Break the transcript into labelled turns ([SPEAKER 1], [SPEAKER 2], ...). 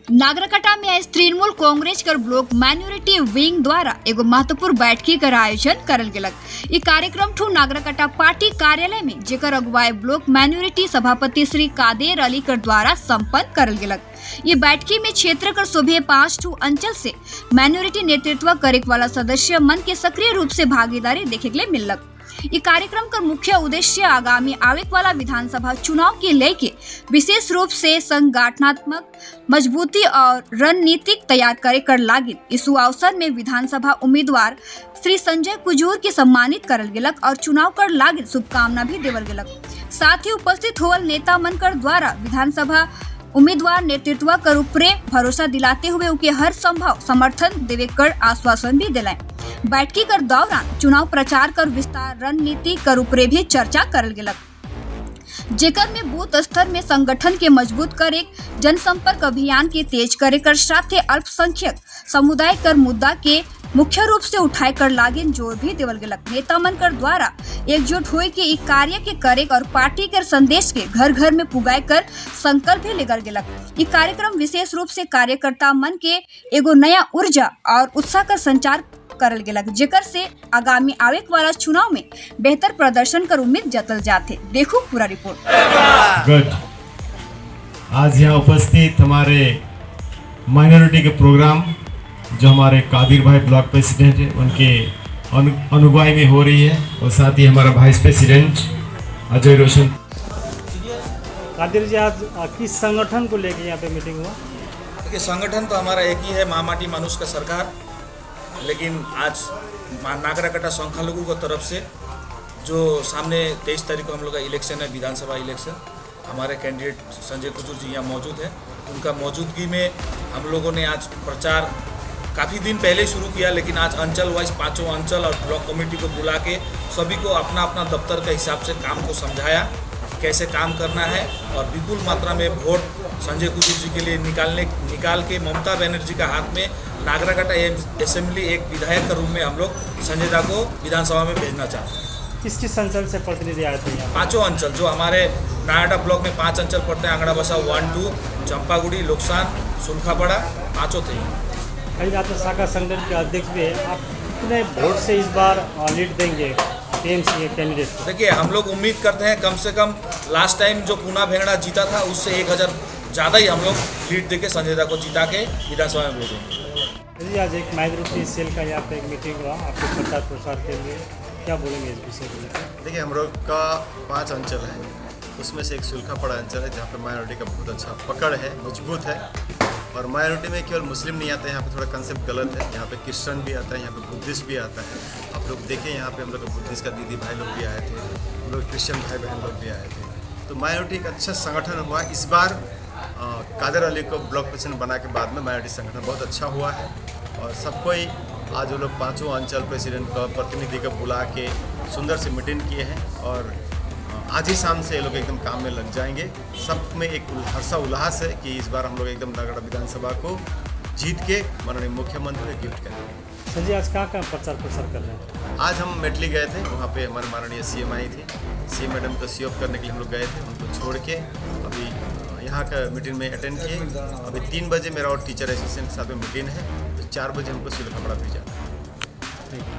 [SPEAKER 1] नागरकटा में आज तृणमूल कांग्रेस कर ब्लॉक माइनॉरिटी विंग द्वारा एगो महत्वपूर्ण बैठकी कर आयोजन करल गेलक। ई कार्यक्रम ठू नागरकटा पार्टी कार्यालय में, जेकर अगुवाई ब्लॉक माइनॉरिटी सभापति श्री कादेर अली कर द्वारा संपन्न करल गेलक। ये बैठकी में क्षेत्र कर सोभे 5 ठू अंचल से माइनॉरिटी नेतृत्व करे वाला सदस्य मन के सक्रिय रूप से भागीदारी देखे के लिए मिललक। ये कार्यक्रम का मुख्य उद्देश्य आगामी आवे वाला विधानसभा चुनाव के लेके विशेष रूप से संगठनात्मक मजबूती और रणनीतिक तैयार करे कर लागिन। इस अवसर में विधानसभा उम्मीदवार श्री संजय कुजूर के सम्मानित करल गेलक और चुनाव कर लागिन शुभकामना भी देवल गेलक। साथ ही उपस्थित होवल नेता मन कर द्वारा विधानसभा उम्मीदवार नेतृत्व कर ऊपरे भरोसा दिलाते हुए उनके हर संभव समर्थन देवे कर आश्वासन भी दिलाए। बैठकी कर दौरान चुनाव प्रचार कर विस्तार, रणनीति कर ऊपरे भी चर्चा करल गेलक, जेकर में बूथ स्तर में संगठन के मजबूत करे, जनसंपर्क अभियान के तेज करे कर साथे अल्पसंख्यक समुदाय कर मुद्दा के मुख्य रूप से उठाए कर लागिन जोर भी देवल गेलक। नेता मन कर द्वारा एकजुट होए के ई कार्य के करे और पार्टी कर संदेश के घर घर में पुगाए कर संकल्प भी लेकर गेलक। ई कार्यक्रम विशेष रूप से कार्यकर्ता मन के एगो नया ऊर्जा और उत्साह का संचार करल गेलक, जेकर से आगामी आवे वाला चुनाव में बेहतर प्रदर्शन कर उम्मीद जतल जाथे। देखो पूरा रिपोर्ट।
[SPEAKER 2] गुड। आज यहाँ उपस्थित हमारे माइनॉरिटी के प्रोग्राम, जो हमारे कादिर भाई ब्लॉक प्रेसिडेंट है, उनके अनुगुवाई में हो रही है और साथ ही हमारा वाइस प्रेसिडेंट अजय रोशन।
[SPEAKER 3] कादिर जी, आज किस संगठन को लेके यहाँ पे मीटिंग हुआ?
[SPEAKER 4] देखिए, संगठन तो हमारा एक ही है, मामाटी मानुष का सरकार। लेकिन आज नागराकाटा संख्यालघु को तरफ से जो सामने 23 तारीख को हम लोग का इलेक्शन है, विधानसभा इलेक्शन, हमारे कैंडिडेट संजय कुजूर जी यहाँ मौजूद हैं। उनका मौजूदगी में हम लोगों ने आज प्रचार काफ़ी दिन पहले ही शुरू किया, लेकिन आज अंचल वाइज पांचों अंचल और ब्लॉक कमेटी को बुला के सभी को अपना अपना दफ्तर के हिसाब से काम को समझाया कि कैसे काम करना है और विपुल मात्रा में वोट संजय कुजूर जी के लिए निकाल के ममता बनर्जी का हाथ में नागराकाटा असेंबली एक विधायक के रूप में हम लोग संजय दा को विधानसभा में भेजना चाहते हैं।
[SPEAKER 3] किस किस अंचल से प्रतिनिधि आए थे यहाँ?
[SPEAKER 4] पांचों अंचल, जो हमारे नागराकाटा ब्लॉक में पांच अंचल पड़ते हैं, आंगड़ाबसा 1, 2, चंपागुड़ी, लोकसान, सुलखापड़ा, पांचों थे यहाँ।
[SPEAKER 3] कहीं आप तो शाखा संगठन के अध्यक्ष भी हैं। आप कितने वोट से इस बार लीड देंगे टीएमसी के कैंडिडेट को?
[SPEAKER 4] देखिए, हम लोग उम्मीद करते हैं कम से कम लास्ट टाइम जो पूना भेंगड़ा जीता था, उससे 1000 ज़्यादा ही हम लोग लीड देके संजय दा को जीता के विधानसभा में भेजेंगे।
[SPEAKER 3] जी, आज एक माइनॉरिटी सेल का यहाँ पे एक मीटिंग हुआ आपके प्रचार प्रसार के लिए। क्या बोलेंगे इस विषय को लेकर?
[SPEAKER 5] देखिए, हम लोग का पांच अंचल है, उसमें से एक सुलखापड़ा अंचल है, जहाँ पे माइनॉरिटी का बहुत अच्छा पकड़ है, मजबूत है। और माइनॉरिटी में केवल मुस्लिम नहीं आते हैं, यहाँ पे थोड़ा कंसेप्ट गलत है। यहाँ पे क्रिश्चियन भी आता है, यहाँ पे बुद्धिस्ट भी आता है। आप लोग देखें, यहाँ पे हम लोग का बुद्धिस्ट का दीदी भाई लोग भी आए थे, हम लोग क्रिश्चियन भाई बहन लोग भी आए थे। तो माइनॉरिटी एक अच्छा संगठन हुआ इस बार। कादर अली को ब्लॉक प्रेसिडेंट बना के बाद में माइनॉरिटी संगठन बहुत अच्छा हुआ है और सबको ही आज वो लोग पांचों अंचल प्रेसिडेंट का प्रतिनिधि को बुला के सुंदर से मीटिंग किए हैं और आज ही शाम से ये लोग एकदम काम में लग जाएंगे। सब में एक हर्षा उल्लास है कि इस बार हम लोग एकदम नागराकाटा विधानसभा को जीत के माननीय मुख्यमंत्री को गिफ्ट करेंगे।
[SPEAKER 3] सर जी, आज कहाँ कहाँ प्रचार प्रसार कर रहे हैं?
[SPEAKER 5] आज हम मेटली गए थे, वहाँ पे हमारे माननीय सीएम आई थी। सीएम मैडम को सी ऑफ करने के लिए हम लोग गए थे। उनको छोड़ के अभी यहाँ का मीटिंग में अटेंड किए। अभी 3 बजे मेरा और टीचर एसोसिएशन के साथ में मीटिंग है, तो 4 बजे हमको सिलखपड़ा भी जाना है।
[SPEAKER 3] Thank you.